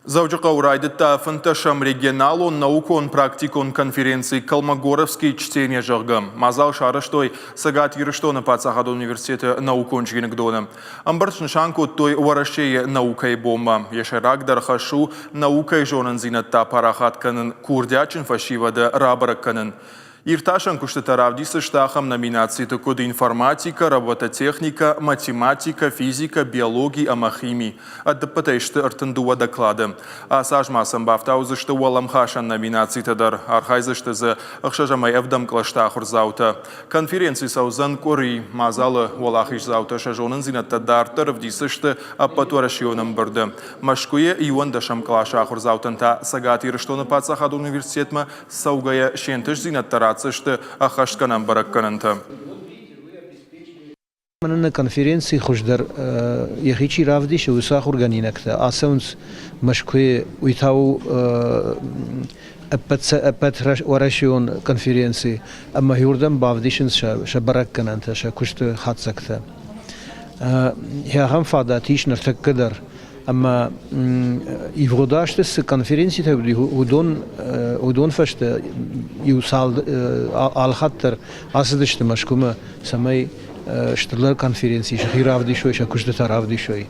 Дзӕуджыхъӕуы райдыдта фынддӕсӕм регионалон наукон-практикон конференци «Колмогоровские чтения», зӕгъгӕ. Мадзал сарӕзтой Цӕгат Ирыстоны паддзахадон университеты наукон чиныгдоны. Ӕмбырд снысан кодтой Уӕрӕсейы наукӕйы бонмӕ. Йӕ сӕйрагдӕр хӕс у наукӕйы зонындзинӕдтӕ парахат кӕнын, курдиатджын фӕсивӕды рабӕрӕг кӕнын. Иртасӕн куыстытӕ равдисдзысты ахӕм номинациты, куыд информатикӕ, робототехникӕ, математикӕ, физикӕ, биологи ӕмӕ хими. Ӕдыппӕтӕй сты 32 доклады. Ацы аз ма сӕм бафтаудзысты уӕлӕмхасӕн номинацитӕ дӕр. Архайдзысты дзы ӕхсӕз ӕмӕ ӕвдӕм кълӕсты ахуырдзаутӕ. Конференци цӕудзӕн къуыри. Мадзалы уӕлахиздзаутӕ сӕ зонындзинӕдтӕ дарддӕр ӕвдисдзысты ӕппӕтуӕрӕсейон ӕмбырды. Мӕскуыйы иуӕндӕсӕм къласы ахуырдзаутӕн та Цӕгат Ирыстоны паддзахадон университетмӕ цӕугӕйӕ се нтыстдзинӕдтӕ ратдзысты ӕххӕстгӕнӕн бӕрӕггӕнӕнтӕ. Мӕнӕн нӕ конференцийы хуыздӕр йӕхи чи равдисы, уыцы ахуыргӕнинӕгтӕ ацӕуынц Мӕскуыйы, уый та у ӕппӕт уӕрӕсеон конференци ӕмӕ уырдӕм бавдисынц сӕ бӕрӕггӕнӕнтӕ, сӕ куысты хатдзӕгтӕ. Ахӕм фадат ис ныртӕккӕ дӕр Ӕмӕ ивгъуыд азты цы конференцитӕ уыди, уыдон, уыдон фӕстӕ иу цал алхатт дӕр ацыдысты Мӕскуымӕ, цӕмӕй стырдӕр конференцийы сӕхи равдисой, сӕ куыстытӕ равдисой.